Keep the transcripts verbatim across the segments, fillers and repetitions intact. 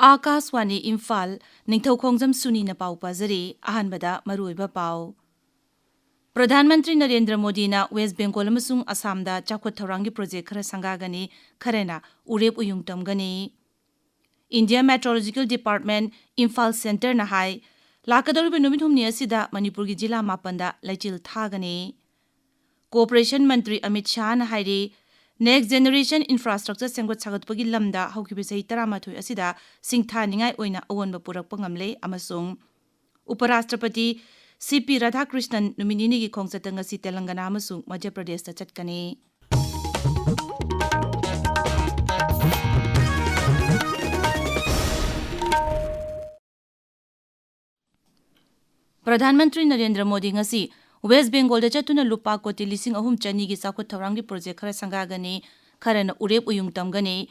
ꯑꯥꯀꯥꯁꯋꯥꯅꯤ ꯏꯝꯐꯥꯜ, ꯅꯤꯡꯊꯧꯈꯣꯡꯖꯝ ꯁꯨꯅꯤꯅ ꯄꯥꯎ ꯄꯥꯖꯔꯤ꯫ ꯑꯍꯥꯟꯕꯗ ꯃꯔꯨꯑꯣꯏꯕ ꯄꯥꯎ꯫ ꯄ꯭ꯔꯙꯥꯟ ꯃꯟꯇ꯭ꯔꯤ ꯅꯔꯦꯟꯗ꯭ꯔ ꯃꯣꯗꯤꯅ ꯋꯦꯁ ꯕꯦꯡꯒꯣꯜ ꯑꯃꯁꯨꯡ ꯑꯁꯥꯝꯗ ꯆꯥꯎꯈꯠ ꯊꯧꯔꯥꯡꯒꯤ ꯄ꯭ꯔꯣꯖꯦꯛ ꯈꯔ ꯁꯪꯒꯥꯒꯅꯤ, ꯈꯔꯅ ꯎꯔꯦꯞ ꯎꯌꯨꯡ ꯇꯝꯒꯅꯤ꯫ ꯏꯟꯗꯤꯌꯥ ꯃꯦꯇ꯭ꯔꯣꯂꯣꯖꯤꯀꯦꯜ ꯗꯤꯄꯥꯔꯠꯃꯦꯟꯠ, ꯏꯝꯐꯥꯜ ꯁꯦꯟꯇꯔꯅ ꯍꯥꯏ, ꯂꯥꯛꯀꯗꯧꯔꯤꯕ ꯅꯨꯃꯤꯠ ꯍꯨꯝꯅꯤ ꯑꯁꯤꯗ ꯃꯅꯤꯄꯨꯔꯒꯤ ꯖꯤꯂꯥ ꯃꯥꯄꯟꯗ ꯂꯩꯆꯤꯜ ꯊꯥꯒꯅꯤ꯫ ꯀꯣꯑꯣꯄꯔꯦꯁꯟ ꯃꯟꯇ꯭ꯔꯤ ꯑꯃꯤꯠ ꯁꯥꯍꯅ ꯍꯥꯏꯔꯤ, next generation infrastructure ꯁꯦꯝꯒꯠ ꯁꯥꯒꯠꯄꯒꯤ ꯂꯝꯗ ꯍꯧꯈꯤꯕ ꯆꯍꯤ ꯇꯔꯥꯃꯥꯊꯣꯏ ꯑꯁꯤꯗ ꯁꯤꯡꯊꯥꯅꯤꯡꯉꯥꯏ ꯑꯣꯏꯅ ꯑꯑꯣꯟꯕ ꯄꯨꯔꯛꯄ ꯉꯝꯂꯦ ꯑꯃꯁꯨꯡ ꯎꯄꯔꯥꯁꯇ꯭ꯔꯄꯇꯤ ꯁꯤ ꯄꯤ ꯔꯥꯙꯥꯀ꯭ꯔꯤꯁꯅꯟ ꯅꯨꯃꯤꯠ ꯅꯤꯅꯤꯒꯤ ꯈꯣꯡꯆꯠꯇ ꯉꯁꯤ ꯇꯦꯂꯪꯒꯅꯥ ꯑꯃꯁꯨꯡ ꯃꯙ꯭ꯌ ꯄ꯭ꯔꯗꯦꯁꯇ ꯆꯠꯀꯅꯤ꯫ ꯄ꯭ꯔꯙꯥꯟ ꯃꯟꯇ꯭ꯔꯤ ꯅꯔꯦꯟꯗ꯭ꯔ ꯃꯣꯗꯤ ꯉꯁꯤ ꯋꯦꯁ ꯕꯦꯡꯒꯣꯜꯗ ꯆꯠꯇꯨꯅ ꯂꯨꯄꯥ ꯀꯣꯇꯤ ꯂꯤꯁꯤꯡ ꯑꯍꯨꯝ ꯆꯅꯤꯒꯤ ꯆꯥꯎꯈꯠ ꯊꯧꯔꯥꯡꯒꯤ ꯄ꯭ꯔꯣꯖꯦꯛ ꯈꯔ ꯁꯪꯒꯥꯒꯅꯤ, ꯈꯔꯅ ꯎꯔꯦꯞ ꯎꯌꯨꯡ ꯇꯝꯒꯅꯤ꯫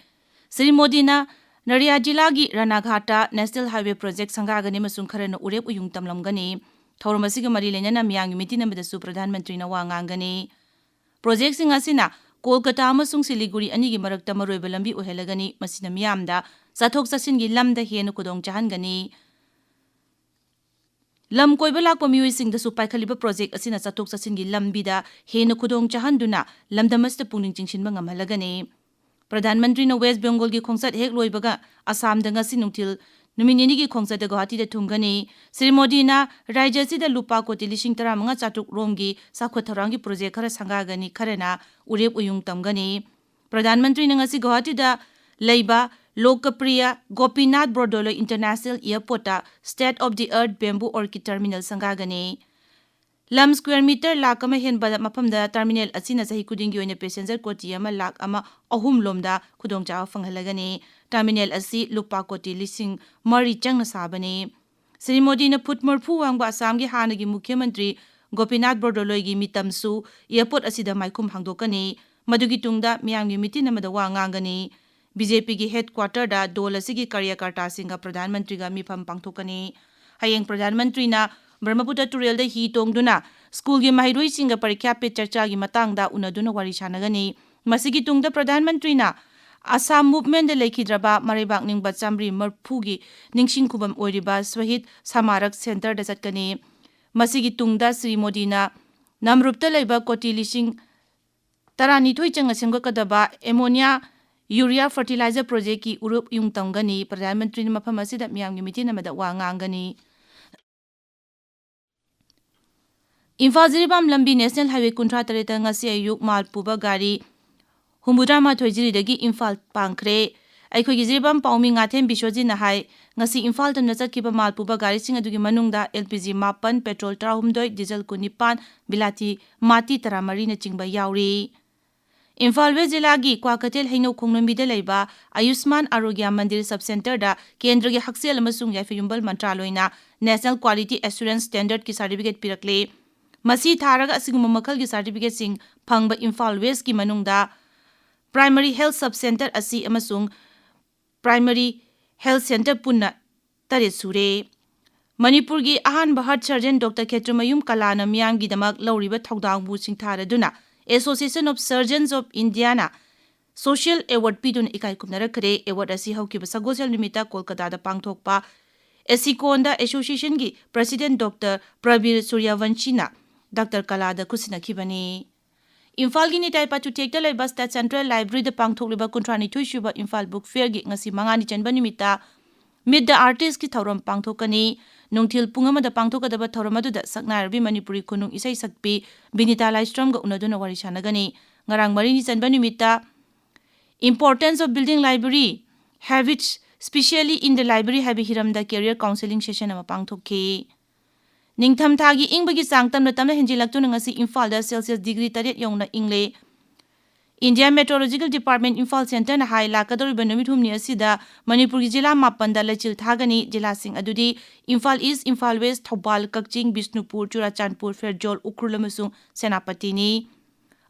ꯁ꯭ꯔꯤ ꯃꯣꯗꯤꯅ ꯅꯔꯤꯌꯥ ꯖꯤꯂꯥꯒꯤ ꯔꯥꯅꯥꯘꯥꯠꯇ ꯅꯦꯁꯅꯦꯜ ꯍꯥꯏꯋꯦ ꯄ꯭ꯔꯣꯖꯦꯛ ꯁꯪꯒꯥꯒꯅꯤ ꯑꯃꯁꯨꯡ ꯈꯔꯅ ꯎꯔꯦꯞ ꯎꯌꯨꯡ ꯇꯝꯂꯝꯒꯅꯤ꯫ ꯊꯧꯔꯝ ꯑꯁꯤꯒ ꯃꯔꯤ ꯂꯩꯅꯅ ꯃꯤꯌꯥꯝꯒꯤ ꯃꯤꯇꯤꯟ ꯑꯃꯗꯁꯨ ꯄ꯭ꯔꯙꯥꯟ ꯃꯟꯇ꯭ꯔꯤꯅ ꯋꯥ ꯉꯥꯡꯒꯅꯤ꯫ ꯄ꯭ꯔꯣꯖꯦꯛꯁꯤꯡ ꯑꯁꯤꯅ ꯀꯣꯜꯀꯇꯥ ꯑꯃꯁꯨꯡ ꯁꯤꯂꯤꯒꯨꯔꯤ ꯑꯅꯤꯒꯤ ꯃꯔꯛꯇ ꯃꯔꯨꯑꯣꯏꯕ ꯂꯝꯕꯤ ꯑꯣꯏꯍꯜꯂꯒꯅꯤ, ꯃꯁꯤꯅ ꯃꯤꯌꯥꯝꯗ ꯆꯠꯊꯣꯛ ꯆꯠꯁꯤꯟꯒꯤ ꯂꯝꯗ ꯍꯦꯟꯅ ꯈꯨꯗꯣꯡ ꯆꯥꯍꯟꯒꯅꯤ꯫ ꯂꯝ ꯀꯣꯏꯕ ꯂꯥꯛꯄ ꯃꯤꯑꯣꯏꯁꯤꯡꯗꯁꯨ ꯄꯥꯏꯈꯠꯂꯤꯕ ꯄ꯭ꯔꯣꯖꯦꯛ ꯑꯁꯤꯅ ꯆꯠꯊꯣꯛ ꯆꯠꯁꯤꯟꯒꯤ ꯂꯝꯕꯤꯗ ꯍꯦꯟꯅ ꯈꯨꯗꯣꯡ ꯆꯥꯍꯟꯗꯨꯅ ꯂꯝꯗꯝ ꯑꯁꯤꯗ ꯄꯨꯛꯅꯤꯡ ꯆꯤꯡꯁꯤꯟꯕ ꯉꯝꯍꯜꯂꯒꯅꯤ꯫ ꯄ꯭ꯔꯙꯥꯟ ꯃꯟꯇ꯭ꯔꯤꯅ ꯋꯦꯁ ꯕꯦꯡꯒꯣꯜꯒꯤ ꯈꯣꯡꯆꯠ ꯍꯦꯛ ꯂꯣꯏꯕꯒ ꯑꯁꯥꯝꯗ ꯉꯁꯤ ꯅꯨꯡꯊꯤꯜ ꯅꯨꯃꯤꯠ ꯅꯤꯅꯤꯒꯤ ꯈꯣꯡꯆꯠꯇ ꯒꯨꯋꯥꯍꯥꯇꯤꯗ ꯊꯨꯡꯒꯅꯤ꯫ ꯁ꯭ꯔꯤ ꯃꯣꯗꯤꯅ ꯔꯥꯖ꯭ꯌ ꯑꯁꯤꯗ ꯂꯨꯄꯥ ꯀꯣꯇꯤ ꯂꯤꯁꯤꯡ ꯇꯔꯥꯃꯉꯥ ꯆꯥꯇ꯭ꯔꯨꯛ ꯔꯣꯝꯒꯤ ꯆꯥꯎꯈꯠ ꯊꯧꯔꯥꯡꯒꯤ ꯄ꯭ꯔꯣꯖꯦꯛ ꯈꯔ ꯁꯪꯒꯥꯒꯅꯤ, ꯈꯔꯅ ꯎꯔꯦꯞ ꯎꯌꯨꯡ ꯇꯝꯒꯅꯤ꯫ ꯄ꯭ꯔꯙꯥꯟ ꯃꯟꯇ꯭ꯔꯤꯅ ꯉꯁꯤ ꯒꯨꯋꯥꯍꯥꯇꯤꯗ ꯂꯩꯕ ꯂꯣꯀꯄ꯭ꯔꯤꯌ ꯒꯣꯄꯤꯅꯥꯊ ꯕꯣꯔꯗꯣꯂꯣꯏ ꯏꯟꯇꯔꯅꯦꯁꯅꯦꯜ ꯑꯦꯌꯔꯄꯣꯔꯠꯇ state of the art bamboo orchid terminal ꯁꯪꯒꯥꯒꯅꯤ꯫ ꯂꯝ ꯁ꯭ꯀ꯭ꯋꯦꯔ ꯃꯤꯇꯔ ꯂꯥꯈ ꯑꯃ ꯍꯦꯟꯕ ꯃꯐꯝꯗ ꯇꯔꯃꯤꯅꯦꯜ ꯑꯁꯤꯅ ꯆꯍꯤ ꯈꯨꯗꯤꯡꯒꯤ ꯑꯣꯏꯅ ꯄꯦꯁꯦꯟꯖꯔ ꯀꯣꯇꯤ ꯑꯃ ꯂꯥꯈ ꯑꯃ ꯑꯍꯨꯝ ꯂꯣꯝꯗ ꯈꯨꯗꯣꯡꯆꯥꯕ ꯐꯪꯍꯜꯂꯒꯅꯤ꯫ ꯇꯔꯃꯤꯅꯦꯜ ꯑꯁꯤ ꯂꯨꯄꯥ ꯀꯣꯇꯤ ꯂꯤꯁꯤꯡ ꯃꯔꯤ ꯆꯪꯅ ꯁꯥꯕꯅꯤ꯫ ꯁ꯭ꯔꯤ ꯃꯣꯗꯤꯅ ꯐꯨꯠ ꯃꯔꯤꯐꯨ ꯋꯥꯡꯕ ꯑꯁꯥꯝꯒꯤ ꯍꯥꯟꯅꯒꯤ ꯃꯨꯈ꯭ꯌ ꯃꯟꯇ꯭ꯔꯤ ꯒꯣꯄꯤꯅꯥꯊ ꯕꯣꯔꯗꯣꯂꯣꯏꯒꯤ ꯃꯤꯇꯝꯁꯨ ꯑꯦꯌꯔꯄꯣꯔꯠ ꯑꯁꯤꯗ ꯃꯥꯏꯈꯨꯝ ꯍꯥꯡꯗꯣꯛꯀꯅꯤ꯫ ꯃꯗꯨꯒꯤ ꯇꯨꯡꯗ ꯃꯤꯌꯥꯝꯒꯤ ꯃꯤꯇꯤꯟ ꯑꯃꯗ ꯋꯥ ꯉꯥꯡꯒꯅꯤ꯫ ꯕꯤ ꯖꯦ ꯄꯤꯒꯤ ꯍꯦꯗꯀ꯭ꯋꯥꯇꯔꯗ ꯗꯣꯜ ꯑꯁꯤꯒꯤ ꯀꯥꯔꯌꯀꯔꯇꯥꯁꯤꯡꯒ ꯄ꯭ꯔꯙꯥꯟ ꯃꯟꯇ꯭ꯔꯤꯒ ꯃꯤꯐꯝ ꯄꯥꯡꯊꯣꯛꯀꯅꯤ꯫ ꯍꯌꯦꯡ ꯄ꯭ꯔꯙꯥꯟ ꯃꯟꯇ꯭ꯔꯤꯅ ꯕ꯭ꯔꯍꯃꯄꯨꯇ꯭ꯔ ꯇꯨꯔꯦꯜꯗ ꯍꯤ ꯇꯣꯡꯗꯨꯅ ꯁ꯭ꯀꯨꯜꯒꯤ ꯃꯍꯩꯔꯣꯏꯁꯤꯡꯒ ꯄꯔꯤꯈ꯭ꯌꯥ ꯄꯦ ꯆꯔꯆꯥꯒꯤ ꯃꯇꯥꯡꯗ ꯎꯅꯗꯨꯅ ꯋꯥꯔꯤ ꯁꯥꯟꯅꯒꯅꯤ꯫ ꯃꯁꯤꯒꯤ ꯇꯨꯡꯗ ꯄ꯭ꯔꯙꯥꯟ ꯃꯟꯇ꯭ꯔꯤꯅ ꯑꯁꯥꯝ ꯃꯨꯚꯃꯦꯟꯗ ꯂꯩꯈꯤꯗ꯭ꯔꯕ ꯃꯔꯩꯕꯥꯛ ꯅꯤꯡꯕ ꯆꯥꯃꯔꯤ ꯃꯔꯤꯐꯨꯒꯤ ꯅꯤꯡꯁꯤꯡ ꯈꯨꯕꯝ ꯑꯣꯏꯔꯤꯕ ꯁꯍꯤꯗ ꯁꯃꯥꯔꯛ ꯁꯦꯟꯇꯔꯗ ꯆꯠꯀꯅꯤ꯫ ꯃꯁꯤꯒꯤ ꯇꯨꯡꯗ ꯁ꯭ꯔꯤ ꯃꯣꯗꯤꯅ ꯅꯝꯔꯨꯞꯇ ꯂꯩꯕ ꯀꯣꯇꯤ ꯂꯤꯁꯤꯡ ꯇꯔꯥꯅꯤꯊꯣꯏ ꯆꯪꯅ ꯁꯦꯝꯒꯠꯀꯗꯕ ꯑꯦꯃꯣꯅꯤꯌꯥ ꯌꯨꯔꯤꯌꯥ ꯐꯔꯇꯤꯂꯥꯏꯖꯔ ꯄ꯭ꯔꯣꯖꯦꯛꯀꯤ ꯎꯔꯨꯞ ꯌꯨꯡ ꯇꯝꯒꯅꯤ꯫ ꯄ꯭ꯔꯙꯥꯟ ꯃꯟꯇ꯭ꯔꯤꯅ ꯃꯐꯝ ꯑꯁꯤꯗ ꯃꯤꯌꯥꯝꯒꯤ ꯃꯤꯇꯤꯟ ꯑꯃꯗ ꯋꯥ ꯉꯥꯡꯒꯅꯤ꯫ ꯏꯝꯐꯥꯜ ꯖꯤꯔꯤꯕꯥꯝ ꯂꯝꯕꯤ ꯅꯦꯁꯅꯦꯜ ꯍꯥꯏꯋꯦ ꯀꯨꯟꯊ꯭ꯔꯥ ꯇꯔꯦꯠꯇ ꯉꯁꯤ ꯑꯌꯨꯛ ꯃꯥꯜ ꯄꯨꯕ ꯒꯥꯔꯤ ꯍꯨꯝꯐꯨꯇꯔꯥ ꯃꯥꯊꯣꯏ ꯖꯤꯔꯤꯗꯒꯤ ꯏꯝꯐꯥꯜ ꯄꯥꯡꯈ꯭ꯔꯦ꯫ ꯑꯩꯈꯣꯏꯒꯤ ꯖꯤꯔꯤꯕꯥꯝ ꯄꯥꯎꯃꯤ ꯉꯥꯊꯦꯝ ꯕꯤꯁ꯭ꯋꯖꯤꯠꯅ ꯍꯥꯏ, ꯉꯁꯤ ꯏꯝꯐꯥꯜ ꯇꯝꯅ ꯆꯠꯈꯤꯕ ꯃꯥꯜ ꯄꯨꯕ ꯒꯥꯔꯤꯁꯤꯡ ꯑꯗꯨꯒꯤ ꯃꯅꯨꯡꯗ ꯑꯦꯜ ꯄꯤ ꯖꯤ ꯃꯥꯄꯟ, ꯄꯦꯇ꯭ꯔꯣꯜ ꯇꯔꯥꯍꯨꯝꯗꯣꯏ, ꯗꯤꯖꯜ ꯀꯨꯟꯅꯤꯄꯥꯟ, ꯕꯤꯂꯥꯇꯤ ꯃꯥꯇꯤ ꯇꯔꯥꯃꯔꯤꯅꯆꯤꯡꯕ ꯌꯥꯎꯔꯤ꯫ ꯏꯝꯐꯥꯜ ꯋꯦꯁ ꯖꯤꯂꯥꯒꯤ ꯀ꯭ꯋꯥꯀꯩꯊꯦꯜ ꯍꯩꯅꯧ ꯈꯣꯡꯂꯝꯕꯤꯗ ꯂꯩꯕ ꯑꯌꯨꯁꯃꯥꯟ ꯑꯥꯔꯣꯒ꯭ꯌ ꯃꯟꯗꯤꯔ ꯁꯕ ꯁꯦꯟꯇꯔꯗ ꯀꯦꯟꯗ꯭ꯔꯒꯤ ꯍꯛꯁꯦꯜ ꯑꯃꯁꯨꯡ ꯌꯥꯏꯐ ꯌꯨꯝꯕꯜ ꯃꯟꯇ꯭ꯔꯥꯂꯣꯏꯅ ꯅꯦꯁꯅꯦꯜ ꯀ꯭ꯋꯥꯂꯤꯇꯤ ꯑꯦꯁꯨꯔꯦꯟꯁ ꯁ꯭ꯇꯦꯟꯗꯔꯗꯀꯤ ꯁꯥꯔꯇꯤꯐꯤꯀꯦꯠ ꯄꯤꯔꯛꯂꯦ꯫ ꯃꯁꯤ ꯊꯥꯔꯒ ꯑꯁꯤꯒꯨꯝꯕ ꯃꯈꯜꯒꯤ ꯁꯥꯔꯇꯤꯐꯤꯀꯦꯠꯁꯤꯡ ꯐꯪꯕ ꯏꯝꯐꯥꯜ ꯋꯦꯁꯀꯤ ꯃꯅꯨꯡꯗ ꯄ꯭ꯔꯥꯏꯃꯔꯤ ꯍꯦꯜꯊ ꯁꯕ ꯁꯦꯟꯇꯔ ꯑꯁꯤ ꯑꯃꯁꯨꯡ ꯄ꯭ꯔꯥꯏꯃꯔꯤ ꯍꯦꯜꯊ ꯁꯦꯟꯇꯔ ꯄꯨꯟꯅ ꯇꯔꯦꯠ ꯁꯨꯔꯦ꯫ ꯃꯅꯤꯄꯨꯔꯒꯤ ꯑꯍꯥꯟꯕ ꯍꯥꯔꯠ ꯁꯔꯖꯟ ꯗꯣꯛꯇꯔ ꯈꯦꯇ꯭ꯔꯤꯃꯌꯨꯝ ꯀꯂꯥꯅ ꯃꯤꯌꯥꯝꯒꯤꯗꯃꯛ ꯂꯧꯔꯤꯕ ꯊꯧꯗꯥꯡꯕꯨ ꯁꯤꯡꯊꯥꯔꯗꯨꯅ Association of Surgeons of Indiaꯅ ꯁꯣꯁꯤꯌꯦꯜ ꯑꯦꯋꯥꯔꯗ ꯄꯤꯗꯨꯅ ꯏꯀꯥꯏ ꯈꯨꯝꯅꯔꯛꯈ꯭ꯔꯦ꯫ ꯑꯦꯋꯥꯔꯗ ꯑꯁꯤ ꯍꯧꯈꯤꯕ ꯁꯒꯣꯜꯁꯦꯜ ꯅꯨꯃꯤꯠꯇ ꯀꯣꯜꯀꯇꯥꯗ ꯄꯥꯡꯊꯣꯛꯄ ꯑꯦꯁꯤꯀꯣꯟꯗ ꯑꯦꯁꯣꯁꯤꯌꯦꯁꯟꯒꯤ ꯄ꯭ꯔꯁꯤꯗꯦꯟ ꯗꯣꯛꯇꯔ ꯄ꯭ꯔꯕꯤꯔ ꯁꯨꯔꯌꯥꯋꯟꯁꯤꯅ ꯗꯥꯛꯇꯔ ꯀꯂꯥꯗ ꯈꯨꯠꯁꯤꯟꯅꯈꯤꯕꯅꯤ꯫ ꯏꯝꯐꯥꯜꯒꯤ ꯅꯤꯇꯥꯏ ꯄꯥꯆꯨꯊꯦꯛꯇ ꯂꯩꯕ ꯁ꯭ꯇꯦꯠ ꯁꯦꯟꯇ꯭ꯔꯦꯜ ꯂꯥꯏꯕ꯭ꯔꯦꯔꯤꯗ ꯄꯥꯡꯊꯣꯛꯂꯤꯕ ꯀꯨꯟꯊ꯭ꯔꯥꯅꯤꯊꯣꯏ ꯁꯨꯕ ꯏꯝꯐꯥꯜ ꯕꯨꯛ ꯐꯤꯌꯔꯒꯤ ꯉꯁꯤ ꯃꯉꯥꯅꯤ ꯆꯟꯕ ꯅꯨꯃꯤꯠꯇ Meet the Artistꯀꯤ ꯊꯧꯔꯝ ꯄꯥꯡꯊꯣꯛꯀꯅꯤ꯫ ꯅꯨꯡꯊꯤꯜ ꯄꯨꯡ ꯑꯃꯗ ꯄꯥꯡꯊꯣꯛꯀꯗꯕ ꯊꯧꯔꯝ ꯑꯗꯨꯗ ꯁꯛꯅꯥꯏꯔꯕꯤ ꯃꯅꯤꯄꯨꯔꯤ ꯈꯨꯅꯨꯡ ꯏꯁꯩ ꯁꯛꯄꯤ ꯕꯤꯅꯤꯇꯥ ꯂꯥꯏꯁ꯭ꯔꯝꯒ ꯎꯅꯗꯨꯅ ꯋꯥꯔꯤ ꯁꯥꯟꯅꯒꯅꯤ꯫ ꯉꯔꯥꯡ ꯃꯔꯤꯅꯤ ꯆꯟꯕ ꯅꯨꯃꯤꯠꯇ Importance of Building Library Habits, Specially in the Library ꯍꯥꯏꯕ ꯍꯤꯔꯝꯗ career counselling session ꯑꯃ ꯄꯥꯡꯊꯣꯛꯈꯤ꯫ ꯅꯤꯡꯊꯝꯊꯥꯒꯤ ꯏꯪꯕꯒꯤ ꯆꯥꯡ ꯇꯞꯅ ꯇꯞꯅ ꯍꯦꯟꯖꯤꯜꯂꯛꯇꯨꯅ ꯉꯁꯤ ꯏꯝꯐꯥꯜꯗ ꯁꯦꯜꯁꯤꯌꯁ ꯗꯤꯒ꯭ꯔꯤ ꯇꯔꯦꯠ ꯌꯧꯅ ꯏꯪꯂꯦ꯫ India Meteorological Department ꯏꯝꯐꯥꯜ ꯁꯦꯟꯇꯔꯅ ꯍꯥꯏ, ꯂꯥꯛꯀꯗꯧꯔꯤꯕ ꯅꯨꯃꯤꯠ ꯍꯨꯝꯅꯤ ꯑꯁꯤꯗ ꯃꯅꯤꯄꯨꯔꯒꯤ ꯖꯤꯂꯥ ꯃꯥꯄꯟꯗ ꯂꯩꯆꯤꯜ ꯊꯥꯒꯅꯤ꯫ ꯖꯤꯂꯥꯁꯤꯡ ꯑꯗꯨꯗꯤ ꯏꯝꯐꯥꯜ ꯏꯁ꯭ꯠ, ꯏꯝꯐꯥꯜ ꯋꯦꯁ꯭ꯠ, ꯊꯧꯕꯥꯜ, ꯀꯛꯆꯤꯡ, ꯕꯤꯁꯅꯨꯄꯨꯔ, ꯆꯨꯔꯥꯆꯥꯟꯄꯨꯔ, ꯐꯦꯔꯖꯣꯜ, ꯎꯈ꯭ꯔꯨꯜ ꯑꯃꯁꯨꯡ ꯁꯦꯅꯥꯄꯇꯤꯅꯤ꯫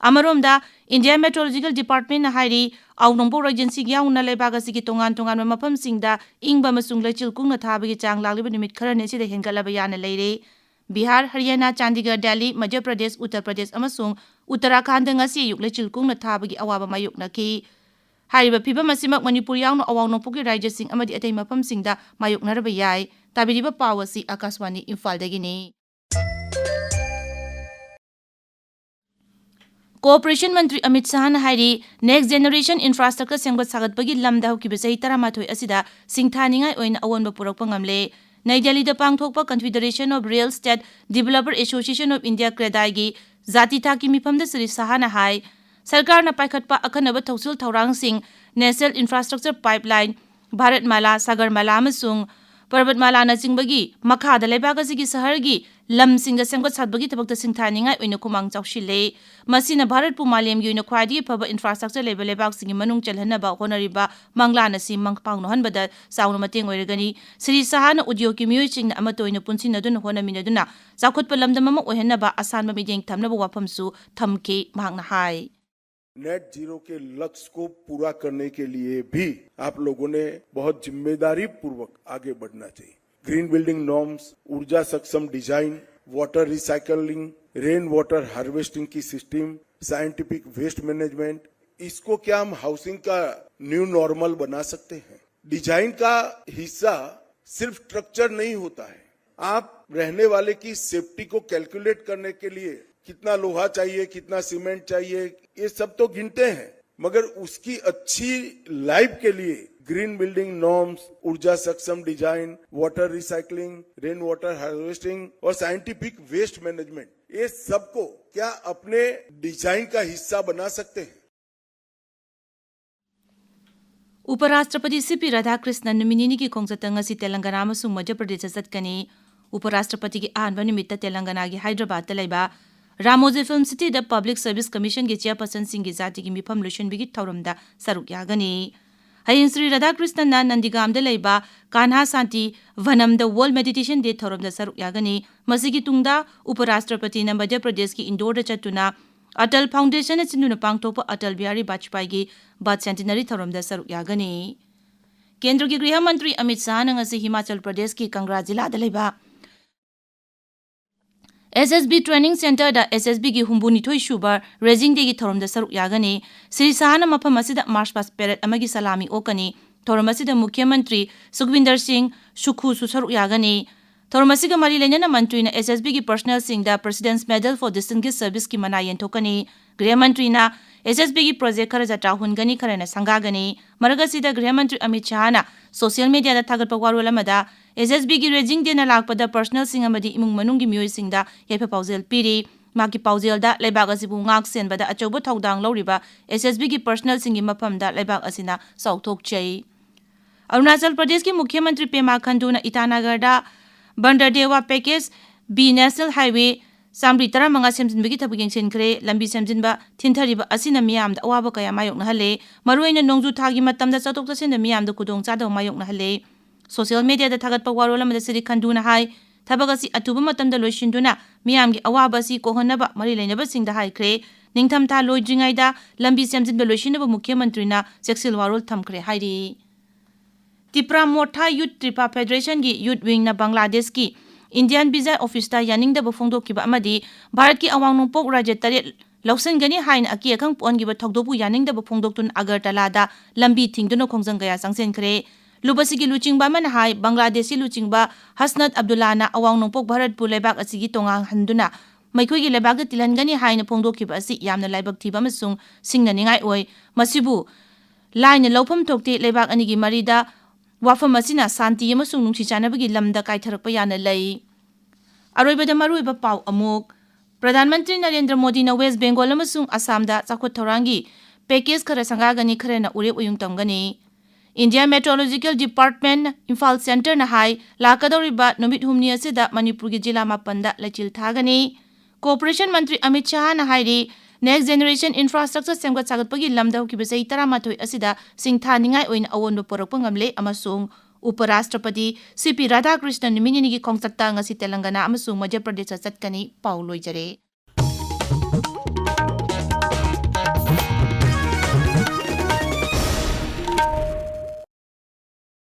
ꯑꯃꯔꯣꯝꯗ, India Meteorological Departmentꯅ ꯍꯥꯏꯔꯤ, ꯑꯥꯎ ꯅꯣꯡꯄꯣꯛ ꯔꯦꯖꯦꯟꯁꯤꯒꯤ ꯌꯥꯎꯅ ꯂꯩꯕꯥꯛ ꯑꯁꯤꯒꯤ ꯇꯣꯉꯥꯟ ꯇꯣꯉꯥꯟꯕ ꯃꯐꯝꯁꯤꯡꯗ ꯏꯪꯕ ꯑꯃꯁꯨꯡ ꯂꯩꯆꯤꯜ ꯀꯨꯡꯅ ꯊꯥꯕꯒꯤ ꯆꯥꯡ ꯂꯥꯛꯂꯤꯕ ꯅꯨꯃꯤꯠ ꯈꯔꯅꯤ ꯑꯁꯤꯗ ꯍꯦꯟꯒꯠꯂꯕ ꯌꯥꯅ ꯂꯩꯔꯦ꯫ ꯕꯤꯍꯥꯔ, ꯍꯔꯤꯌꯥꯅꯥ, ꯆꯥꯟꯗꯤꯒꯔ, ꯗꯦꯜꯂꯤ, ꯃꯙ꯭ꯌ ꯄ꯭ꯔꯗꯦꯁ, ꯎꯠꯇꯔ ꯄ꯭ꯔꯗꯦꯁ ꯑꯃꯁꯨꯡ ꯎꯠꯇꯔꯥꯈꯟꯗ ꯉꯁꯤ ꯑꯌꯨꯛ ꯂꯩꯆꯤꯜ ꯀꯨꯡꯅ ꯊꯥꯕꯒꯤ ꯑꯋꯥꯕ ꯃꯥꯌꯣꯛꯅꯈꯤ꯫ ꯍꯥꯏꯔꯤꯕ ꯐꯤꯚꯝ ꯑꯁꯤꯃꯛ ꯃꯅꯤꯄꯨꯔ ꯌꯥꯎꯅ ꯑꯋꯥꯡ ꯅꯣꯡꯄꯣꯛꯀꯤ ꯔꯥꯖ꯭ꯌꯁꯤꯡ ꯑꯃꯗꯤ ꯑꯇꯩ ꯃꯐꯝꯁꯤꯡꯗ ꯃꯥꯌꯣꯛꯅꯔꯕ ꯌꯥꯏ꯫ ꯇꯥꯕꯤꯔꯤꯕ ꯄꯥꯎ ꯑꯁꯤ ꯑꯥꯀꯥꯁꯕꯥꯅꯤ ꯏꯝꯐꯥꯜꯗꯒꯤꯅꯤ꯫ ꯀꯣꯑꯣꯄꯔꯦꯁꯟ ꯃꯟꯇ꯭ꯔꯤ ꯑꯃꯤꯠ ꯁꯍꯥꯅ ꯍꯥꯏꯔꯤ, Next Generation Infrastructure ꯁꯦꯝꯒꯠ ꯁꯥꯒꯠꯄꯒꯤ ꯂꯝꯗ ꯍꯧꯈꯤꯕ ꯆꯍꯤ ꯇꯔꯥꯃꯥꯊꯣꯏ ꯑꯁꯤꯗ ꯁꯤꯡꯊꯥꯅꯤꯡꯉꯥꯏ ꯑꯣꯏꯅ ꯑꯑꯣꯟꯕ ꯄꯨꯔꯛꯄ ꯉꯝꯂꯦ꯫ ꯅꯩ ꯗꯦꯜꯂꯤꯗ ꯄꯥꯡꯊꯣꯛꯄ Confederation of Real Estate Developer Association of India, ꯀ꯭ꯔꯦꯗꯥꯏꯒꯤ ꯖꯥꯇꯤ ꯊꯥꯛꯀꯤ ꯃꯤꯐꯝꯗ ꯁ꯭ꯔꯤ ꯁꯍꯥꯅ ꯍꯥꯏ, ꯁꯔꯀꯥꯔꯅ ꯄꯥꯏꯈꯠꯄ ꯑꯈꯟꯅꯕ ꯊꯧꯁꯤꯜ ꯊꯧꯔꯥꯡꯁꯤꯡ, National Infrastructure Pipeline, Bharat malai, Sagar malai ꯑꯃꯁꯨꯡ ꯄꯔꯕꯠ ꯃꯥꯂꯥꯅꯆꯤꯡꯕꯒꯤ ꯃꯈꯥꯗ ꯂꯩꯕꯥꯛ ꯑꯁꯤꯒꯤ ꯁꯍꯔꯒꯤ ꯂꯝꯁꯤꯡꯗ ꯁꯦꯝꯒꯠ ꯁꯥꯕꯒꯤ ꯊꯕꯛꯇ ꯁꯤꯡꯊꯥꯅꯤꯡꯉꯥꯏ ꯑꯣꯏꯅ ꯈꯨꯃꯥꯡ ꯆꯥꯎꯁꯤꯜꯂꯦ꯫ ꯃꯁꯤꯅ ꯚꯥꯔꯠꯄꯨ ꯃꯥꯂꯦꯝꯒꯤ ꯑꯣꯏꯅ ꯈ꯭ꯋꯥꯏꯗꯒꯤ ꯐꯕ infrastructure ꯂꯩꯕ ꯂꯩꯕꯥꯛꯁꯤꯡꯒꯤ ꯃꯅꯨꯡ ꯆꯜꯍꯟꯅꯕ ꯍꯣꯠꯅꯔꯤꯕ ꯃꯪꯂꯥꯟ ꯑꯁꯤ ꯃꯪ ꯄꯥꯡꯅꯍꯟꯕꯗ ꯆꯥꯎꯅ ꯃꯇꯦꯡ ꯑꯣꯏꯔꯒꯅꯤ꯫ ꯁ꯭ꯔꯤ ꯁꯍꯥꯅ ꯎꯗ꯭ꯌꯣꯒꯀꯤ ꯃꯤꯑꯣꯏꯁꯤꯡꯅ ꯑꯃꯠꯇ ꯑꯣꯏꯅ ꯄꯨꯟꯁꯤꯟꯅꯗꯨꯅ ꯍꯣꯠꯅꯃꯤꯟꯅꯗꯨꯅ ꯆꯥꯎꯈꯠꯄ ꯂꯝꯗꯝ ꯑꯃ ꯑꯣꯏꯍꯟꯅꯕ ꯑꯁꯥꯟꯕ ꯃꯤꯠꯌꯦꯡ ꯊꯝꯅꯕ ꯋꯥꯐꯝꯁꯨ ꯊꯝꯈꯤ꯫ ꯃꯍꯥꯛꯅ ꯍꯥꯏ, नेट ज़ीरो के लक्ष्य को पूरा करने के लिए भी आप लोगों ने बहुत जिम्मेदारी पूर्वक आगे बढ़ना चाहिए। ग्रीन बिल्डिंग नॉर्म्स, ऊर्जा सक्षम design, water recycling, rain water harvesting की सिस्टम, साइंटिफिक वेस्ट मैनेजमेंट, इसको क्या हम हाउसिंग का न्यू नॉर्मल बना सकते हैं? डिजाइन का हिस्सा सिर्फ स्ट्रक्चर नहीं होता है। आप रहने वाले की सेफ्टी को कैलकुलेट करने के लिए कितना लोहा चाहिए, कितना सीमेंट चाहिए, ये सब तो गिनते हैं, मगर उसकी अच्छी लाइफ के लिए ग्रीन बिल्डिंग नॉर्म्स, ऊर्जा सक्षम design, water recycling, rain water harvesting और साइंटिफिक वेस्ट मैनेजमेंट, ये सबको क्या अपने डिजाइन का हिस्सा बना सकते हैं? ꯎꯄꯔꯥꯁꯇ꯭ꯔꯄꯇꯤ ꯁꯤ ꯄꯤ ꯔꯥꯙꯥꯀ꯭ꯔꯤꯁꯅꯟ ꯅꯨꯃꯤꯠ ꯅꯤꯅꯤꯒꯤ ꯈꯣꯡꯆꯠꯇ ꯉꯁꯤ ꯇꯦꯂꯪꯒꯅꯥ ꯑꯃꯁꯨꯡ ꯃꯙ꯭ꯌ ꯄ꯭ꯔꯗꯦꯁꯇ ꯆꯠꯀꯅꯤ꯫ ꯎꯄꯔꯥꯁꯇ꯭ꯔꯄꯇꯤꯒꯤ ꯑꯍꯥꯟꯕ ꯅꯨꯃꯤꯠꯇ ꯇꯦꯂꯪꯒꯅꯥꯒꯤ ꯍꯥꯏꯗ꯭ꯔꯕꯥꯗꯇ ꯂꯩꯕ ꯔꯥꯃꯣꯖꯤ ꯐꯤꯜꯝ ꯁꯤꯇꯤꯗ ꯄꯕ꯭ꯂꯤꯛ ꯁꯔꯚꯤꯁ ꯀꯃꯤꯁꯟꯒꯤ ꯆꯤꯌꯔꯄꯔꯁꯟꯁꯤꯡꯒꯤ ꯖꯥꯇꯤꯒꯤ ꯃꯤꯐꯝ ꯂꯣꯏꯁꯤꯟꯕꯒꯤ ꯊꯧꯔꯝꯗ ꯁꯔꯨꯛ ꯌꯥꯒꯅꯤ꯫ ꯍꯌꯦꯡ ꯁ꯭ꯔꯤ ꯔꯥꯙꯥꯀ꯭ꯔꯤꯁꯅꯟꯅ ꯅꯟꯗꯤꯒꯥꯝꯗ ꯂꯩꯕ ꯀꯥꯟꯍꯥ ꯁꯥꯟꯇꯤ ꯚꯅꯝꯗ ꯋꯥꯔꯜꯗ ꯃꯦꯗꯤꯇꯦꯁꯟ ꯗꯦ ꯊꯧꯔꯝꯗ ꯁꯔꯨꯛ ꯌꯥꯒꯅꯤ꯫ ꯃꯁꯤꯒꯤ ꯇꯨꯡꯗ ꯎꯄꯔꯥꯁꯇ꯭ꯔꯄꯇꯤꯅ ꯃꯙ꯭ꯌ ꯄ꯭ꯔꯗꯦꯁꯀꯤ ꯏꯟꯗꯣꯔꯗ ꯆꯠꯇꯨꯅ ꯑꯇꯜ ꯐꯥꯎꯟꯗꯦꯁꯟꯅ ꯁꯤꯟꯗꯨꯅ ꯄꯥꯡꯊꯣꯛꯄ ꯑꯇꯜ ꯕꯤꯍꯥꯔꯤ ꯕꯥꯖꯄꯥꯏꯒꯤ ꯕꯥꯔꯊ ꯁꯦꯟꯇꯤꯅꯔꯤ ꯊꯧꯔꯝꯗ ꯁꯔꯨꯛ ꯌꯥꯒꯅꯤ꯫ ꯀꯦꯟꯗ꯭ꯔꯒꯤ ꯒ꯭ꯔꯤꯍ ꯃꯟꯇ꯭ꯔꯤ ꯑꯃꯤꯠ ꯁꯍꯥꯅ ꯉꯁꯤ ꯍꯤꯃꯥꯆꯜ ꯄ꯭ꯔꯗꯦꯁꯀꯤ ꯀꯪꯒ꯭ꯔꯥ ꯖꯤꯂꯥꯗ ꯂꯩꯕ S S B Training Centreꯗ S S Bꯒꯤ ꯍꯨꯝꯐꯨꯅꯤꯊꯣꯏ ꯁꯨꯕ Raising Dayꯒꯤ ꯊꯧꯔꯝꯗ ꯁꯔꯨꯛ ꯌꯥꯒꯅꯤ꯫ ꯁ꯭ꯔꯤ ꯁꯍꯥꯅ ꯃꯐꯝ ꯑꯁꯤꯗ March Past Parade ꯑꯃꯒꯤ ꯁꯂꯥꯃꯤ ꯑꯣꯛꯀꯅꯤ꯫ ꯊꯧꯔꯝ ꯑꯁꯤꯗ ꯃꯨꯈ꯭ꯌ ꯃꯟꯇ꯭ꯔꯤ ꯁꯨꯈꯕꯤꯟꯗꯔ ꯁꯤꯡ ꯁꯨꯈꯨꯁꯨ ꯁꯔꯨꯛ ꯌꯥꯒꯅꯤ꯫ ꯊꯧꯔꯝ ꯑꯁꯤꯒ ꯃꯔꯤ ꯂꯩꯅꯅ ꯃꯟꯇ꯭ꯔꯤꯅ S S Bꯒꯤ personnelꯁꯤꯡꯗ President's Medal for Distinguished Serviceꯀꯤ ꯃꯅꯥ ꯌꯦꯟꯊꯣꯛꯀꯅꯤ꯫ ꯒ꯭ꯔꯤꯍ ꯃꯟꯇ꯭ꯔꯤꯅ S S Bꯒꯤ project ꯈꯔ ꯖꯇ꯭ꯔꯥ ꯍꯨꯟꯒꯅꯤ, ꯈꯔꯅ ꯁꯪꯒꯥꯒꯅꯤ꯫ ꯃꯔꯛ ꯑꯁꯤꯗ ꯒ꯭ꯔꯤꯍ ꯃꯟꯇ꯭ꯔꯤ ꯑꯃꯤꯠ ꯁꯍꯥꯅ social mediaꯗ ꯊꯥꯒꯠꯄ ꯋꯥꯔꯣꯜ ꯑꯃꯗ S S Bꯒꯤ Raising Dayꯅ ꯂꯥꯛꯄꯗ personnelꯁꯤꯡ ꯑꯃꯗꯤ ꯏꯃꯨꯡ ꯃꯅꯨꯡꯒꯤ ꯃꯤꯑꯣꯏꯁꯤꯡꯗ ꯌꯥꯏꯐ ꯄꯥꯎꯖꯦꯜ ꯄꯤꯔꯤ꯫ ꯃꯍꯥꯛꯀꯤ ꯄꯥꯎꯖꯦꯜꯗ ꯂꯩꯕꯥꯛ ꯑꯁꯤꯕꯨ ꯉꯥꯛ ꯁꯦꯟꯕꯗ ꯑꯆꯧꯕ ꯊꯧꯗꯥꯡ ꯂꯧꯔꯤꯕ S S Bꯒꯤ personnelꯁꯤꯡꯒꯤ ꯃꯐꯝꯗ ꯂꯩꯕꯥꯛ ꯑꯁꯤꯅ ꯆꯥꯎꯊꯣꯛꯆꯩ꯫ ꯑꯔꯨꯅꯥꯆꯜ ꯄ꯭ꯔꯗꯦꯁꯀꯤ ꯃꯨꯈ꯭ꯌ ꯃꯟꯇ꯭ꯔꯤ ꯄꯦꯃꯥ ꯈꯟꯗꯨꯅ ꯏꯇꯥꯅꯒꯔꯗ ꯕꯟꯗꯔꯗꯦꯋꯥ Package B National Highway ꯆꯥꯃꯔꯤ ꯇꯔꯥꯃꯉꯥ ꯁꯦꯝꯖꯤꯟꯕꯒꯤ ꯊꯕꯛ ꯌꯦꯡꯁꯤꯟꯈ꯭ꯔꯦ꯫ ꯂꯝꯕꯤ ꯁꯦꯝꯖꯤꯟꯕ ꯊꯤꯟꯊꯔꯤꯕ ꯑꯁꯤꯅ ꯃꯤꯌꯥꯝꯗ ꯑꯋꯥꯕ ꯀꯌꯥ ꯃꯥꯌꯣꯛꯅꯍꯜꯂꯦ꯫ ꯃꯔꯨꯑꯣꯏꯅ ꯅꯣꯡꯖꯨ ꯊꯥꯒꯤ ꯃꯇꯝꯗ ꯆꯠꯊꯣꯛ ꯆꯠꯁꯤꯟꯗ ꯃꯤꯌꯥꯝꯗ ꯈꯨꯗꯣꯡꯆꯥꯗꯕ ꯃꯥꯌꯣꯛꯅꯍꯜꯂꯦ꯫ Social mediaꯗ ꯊꯥꯒꯠꯄ ꯋꯥꯔꯣꯜ ꯑꯃꯗ ꯁ꯭ꯔꯤ ꯈꯟꯗꯨꯅ ꯍꯥꯏ, ꯊꯕꯛ ꯑꯁꯤ ꯑꯊꯨꯕ ꯃꯇꯝꯗ ꯂꯣꯏꯁꯤꯟꯗꯨꯅ ꯃꯤꯌꯥꯝꯒꯤ ꯑꯋꯥꯕ ꯑꯁꯤ ꯀꯣꯛꯍꯟꯅꯕ ꯃꯔꯤ ꯂꯩꯅꯕꯁꯤꯡꯗ ꯍꯥꯏꯈ꯭ꯔꯦ꯫ ꯅꯤꯡꯊꯝꯊꯥ ꯂꯣꯏꯗ꯭ꯔꯤꯉꯩꯗ ꯂꯝꯕꯤ ꯁꯦꯝꯖꯤꯟꯕ ꯂꯣꯏꯁꯤꯟꯅꯕ ꯃꯨꯈ꯭ꯌ ꯃꯟꯇ꯭ꯔꯤꯅ ꯆꯦꯛꯁꯤꯜ ꯋꯥꯔꯣꯜ ꯊꯝꯈ꯭ꯔꯦ ꯍꯥꯏꯔꯤ꯫ ꯇꯤꯄ꯭ꯔꯥ ꯃꯣꯔꯊꯥ Youth ꯇ꯭ꯔꯤꯄꯥ Federationꯒꯤ youth wingꯅ ꯕꯪꯒ꯭ꯂꯥꯗꯦꯁꯀꯤ Indian visa officeꯇ ꯌꯥꯅꯤꯡꯗꯕ ꯐꯣꯡꯗꯣꯛꯈꯤꯕ ꯑꯃꯗꯤ ꯚꯥꯔꯠꯀꯤ ꯑꯋꯥꯡ ꯅꯣꯡꯄꯣꯛ ꯔꯥꯖ꯭ꯌ ꯇꯔꯦꯠ ꯂꯧꯁꯤꯟꯒꯅꯤ ꯍꯥꯏꯅ ꯑꯀꯤ ꯑꯈꯪ ꯄꯣꯛꯍꯟꯈꯤꯕ ꯊꯧꯗꯣꯛꯄꯨ ꯌꯥꯅꯤꯡꯗꯕ ꯐꯣꯡꯗꯣꯛꯇꯨꯅ ꯑꯒꯔꯇꯂꯥꯗ ꯂꯝꯕꯤ ꯊꯤꯡꯗꯨꯅ ꯈꯣꯡꯖꯪ ꯀꯌꯥ ꯆꯪꯁꯤꯟꯈ꯭ꯔꯦ꯫ ꯂꯨꯞ ꯑꯁꯤꯒꯤ ꯂꯨꯆꯤꯡꯕ ꯑꯃꯅ ꯍꯥꯏ, ꯕꯪꯒ꯭ꯂꯥꯗꯦꯁꯤ ꯂꯨꯆꯤꯡꯕ ꯍꯁꯅꯠ ꯑꯕꯗꯨꯜꯂꯥꯅ ꯑꯋꯥꯡ ꯅꯣꯡꯄꯣꯛ ꯚꯥꯔꯠꯄꯨ ꯂꯩꯕꯥꯛ ꯑꯁꯤꯒꯤ ꯇꯣꯉꯥꯟꯍꯟꯗꯨꯅ ꯃꯈꯣꯏꯒꯤ ꯂꯩꯕꯥꯛꯇ ꯇꯤꯜꯍꯟꯒꯅꯤ ꯍꯥꯏꯅ ꯐꯣꯡꯗꯣꯛꯈꯤꯕ ꯑꯁꯤ ꯌꯥꯝꯅ ꯂꯥꯏꯕꯛ ꯊꯤꯕ ꯑꯃꯁꯨꯡ ꯁꯤꯡꯅꯅꯤꯡꯉꯥꯏ ꯑꯣꯏ꯫ ꯃꯁꯤꯕꯨ ꯂꯥꯏꯅ ꯂꯧꯐꯝ ꯊꯣꯛꯇꯦ꯫ ꯂꯩꯕꯥꯛ ꯑꯅꯤꯒꯤ ꯃꯔꯤꯗ ꯋꯥꯐꯝ ꯑꯁꯤꯅ ꯁꯥꯟꯇꯤ ꯑꯃꯁꯨꯡ ꯅꯨꯡꯁꯤ ꯆꯥꯟꯅꯕꯒꯤ ꯂꯝꯗ ꯀꯥꯏꯊꯔꯛꯄ ꯌꯥꯅ ꯂꯩ꯫ ꯑꯔꯣꯏꯕꯗ ꯃꯔꯨꯑꯣꯏꯕ ꯄꯥꯎ ꯑꯃꯨꯛ꯫ ꯄ꯭ꯔꯙꯥꯟ ꯃꯟꯇ꯭ꯔꯤ ꯅꯔꯦꯟꯗ꯭ꯔ ꯃꯣꯗꯤꯅ ꯋꯦꯁ ꯕꯦꯡꯒꯣꯜ ꯑꯃꯁꯨꯡ ꯑꯁꯥꯝꯗ ꯆꯥꯎꯈꯠ ꯊꯧꯔꯥꯡꯒꯤ package ꯈꯔ ꯁꯪꯒꯥꯒꯅꯤ, ꯈꯔꯅ ꯎꯔꯦꯞ ꯎꯌꯨꯡ ꯇꯝꯒꯅꯤ꯫ India Meteorological Department ꯏꯝꯐꯥꯜ centreꯅ ꯍꯥꯏ, ꯂꯥꯛꯀꯗꯧꯔꯤꯕ ꯅꯨꯃꯤꯠ ꯍꯨꯝꯅꯤ ꯑꯁꯤꯗ ꯃꯅꯤꯄꯨꯔꯒꯤ ꯖꯤꯂꯥ ꯃꯥꯄꯟꯗ ꯂꯩꯆꯤꯜ ꯊꯥꯒꯅꯤ꯫ Cooperation ꯃꯟꯇ꯭ꯔꯤ ꯑꯃꯤꯠ ꯁꯍꯥꯅ ꯍꯥꯏꯔꯤ, Next Generation Infrastructure ꯁꯦꯝꯒꯠ ꯁꯥꯒꯠꯄꯒꯤ ꯂꯝꯗ ꯍꯧꯈꯤꯕ ꯆꯍꯤ ꯇꯔꯥꯃꯥꯊꯣꯏ ꯑꯁꯤꯗ ꯁꯤꯡꯊꯥꯅꯤꯡꯉꯥꯏ ꯑꯣꯏꯅ ꯑꯑꯣꯟꯕ ꯄꯨꯔꯛꯄ ꯉꯝꯂꯦ ꯑꯃꯁꯨꯡ ꯎꯄ ꯔꯥꯁꯇ꯭ꯔꯄꯇꯤ ꯁꯤ ꯄꯤ ꯔꯥꯙꯥꯀ꯭ꯔꯤꯁꯅꯟ ꯅꯨꯃꯤꯠ ꯅꯤꯅꯤꯒꯤ ꯈꯣꯡꯆꯠꯇ ꯉꯁꯤ ꯇꯦꯂꯪꯒꯅꯥ ꯑꯃꯁꯨꯡ ꯃꯙ꯭ꯌ ꯄ꯭ꯔꯗꯦꯁꯇ ꯆꯠꯀꯅꯤ꯫ ꯄꯥꯎ ꯂꯣꯏꯖꯔꯦ꯫